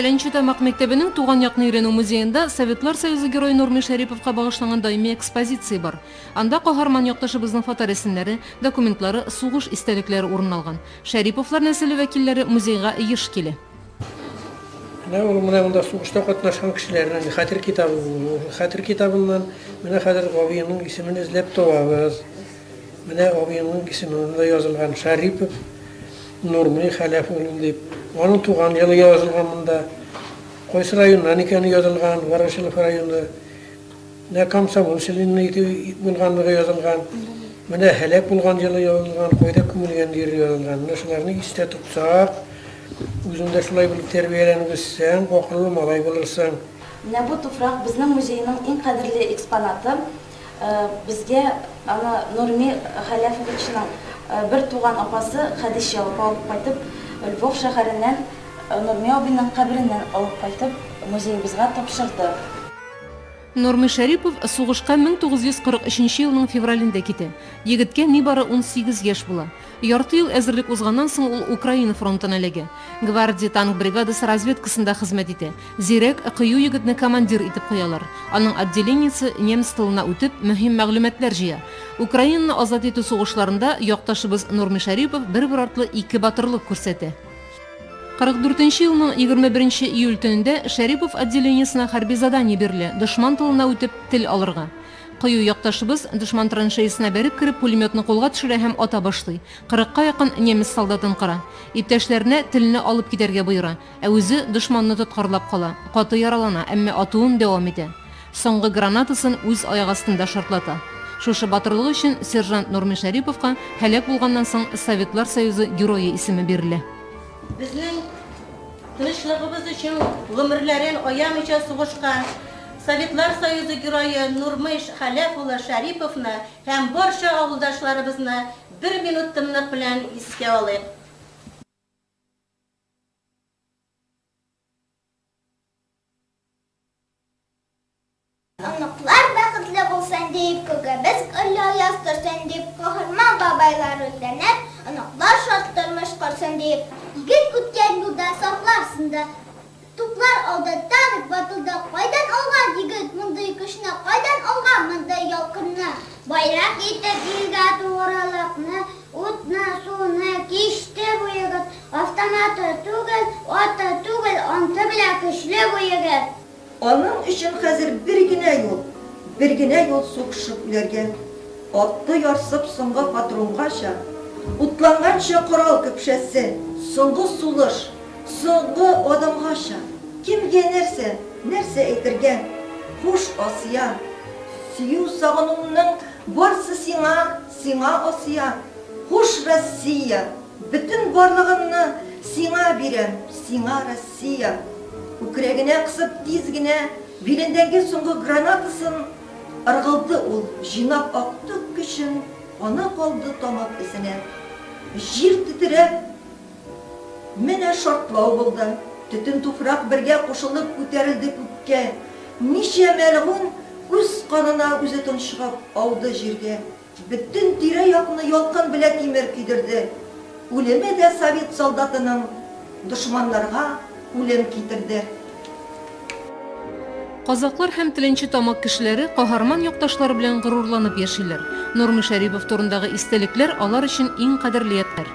Теләнче Тамак мәктәбенең туган якны өйрәнү музеенда Советлар Союзы Герое Нурми Шәриповка багышланган даими экспозиция бар. Анда каһарман якташыбызның фоторәсемнәре, документлары, сугыш истәлекләре урын алган. Шәриповлар нәселе вәкилләре музейга еш килә. Менә ул менә монда сугышта катнашкан кешеләрнең хәтер китабы бу. Хәтер китабыннан менә хәзер абыемның исемен эзләп табабыз. Менә абыемның исеме монда язылган, Шәрипов Нурмый Хәләф улы дип. Аның туган елы язылган монда. Кайсы районнан икәне язылган, Ворошилов районы. Менә комсомол члены итү булганлыгы язылган. Менә һәлак булган елы язылган, кайда күмелгән җире язылган. Менә шуларны истә тотсак, үзең дә шулай булып тәрбияләнеп үссәң, акыллы малай булырсың. Менә бу туфрак безнең музейның иң кадерле экспонаты. Безгә аны Нурми Хәләфовичның бер туган апасы Хәдичә апа алып кайтып, Львов шәһәреннән Нурми абыйның кабереннән алып кайтып, музеебызга тапшырды. Нурми Шәрипов сугышка 1943 елның февралендә китә. Егеткә нибары 18 яшь була. Ярты ел әзерлек узганнан соң ул Украина фронтына эләгә. Гвардия танк бригадасы разведкасында хезмәт итә. Зирәк, кыю егетне командир итеп куялар. Аның отделениесе немец тылына үтеп, мөһим мәгълүматлар җыя. Украинаны азат итү сугышларында якташыбыз Нурми Шәрипов бер-бер артлы ике батырлык күрсәтә. 44 нче елның 21 нче июль төнендә Шәрипов отделениесенә хәрби задание бирелә, дошман тылына үтеп, тел алырга. Кыю якташыбыз, дошман траншеясына бәреп кереп, пулеметны кулга төшерә һәм ата башлый. Кырыкка якын немец солдатын кыра. Иптәшләренә телне алып китәргә боера. Ә үзе дошманны тоткарлап кала. Каты яралана, әмма атуын дәвам итә. Соңгы гранатасын үз аяк астында шартлата. Шушы батырлыгы өчен сержант Нурми Шәриповка һәлак булганнан соң Советлар Союзы Герое исеме бирелә. Безнең тынычлыгыбыз өчен гомерләрен аямыйча сугышкан Советлар Союзы Герое Нурмыйш Хәләф улы Шәриповны һәм барча авылдашларыбызны бер минут тынлык белән искә алыйк. Оныклар бәхетле булсын дип, күгебез гөлле аяз торсын дип, каһарман бабайлар үртәнеп, оныклар шат тормыш корсын дип. Егет үткән юлда сафлар сынды, туплар ауды, танк ватылды, кайдан алган егет мондый көчне, кайдан алган мондый ялкынны? Байрак итеп илгә тугрылыкны, утны, суны кичте бу егет, автоматы түгел, аты түгел, анты белән көчле бу егет. Аның өчен хәзер бер генә юл, бер генә юл сугышып үләргә. Атты ярсып соңгы патронгача, утланганчы корал көпшәсе, соңгы сулыш, соңгы адымгача. Кемгә нәрсә, нәрсә әйтергә? Хуш, Асия! Сөю, сагынуымның барсы сиңа, сиңа, Асия! Хуш, Россия! Бөтен барлыгымны сиңа бирәм, сиңа, Россия! Күкрәгенә кысып тиз генә билендәге соңгы гранатасын ыргылды ул, җыйнап актык көчен, каны калды тамып эзенә. Җир тетрәп, менә шартлау булды, төтен-туфрак бергә кушылып күтәрелде күккә, ничә мәлгунь үз канына үзе тончыгып ауды җиргә. Бөтен тирә-якны ялкын белә тимер көйдерде. Үлеме дә совет солдатының дошманнарга үлем китерде. Казаклар һәм Теләнче Тамак кешеләре каһарман якташлары белән горурланып яшиләр. Нурмый Шәрипов турындагы истәлекләр алар өчен иң кадерле ядкарь.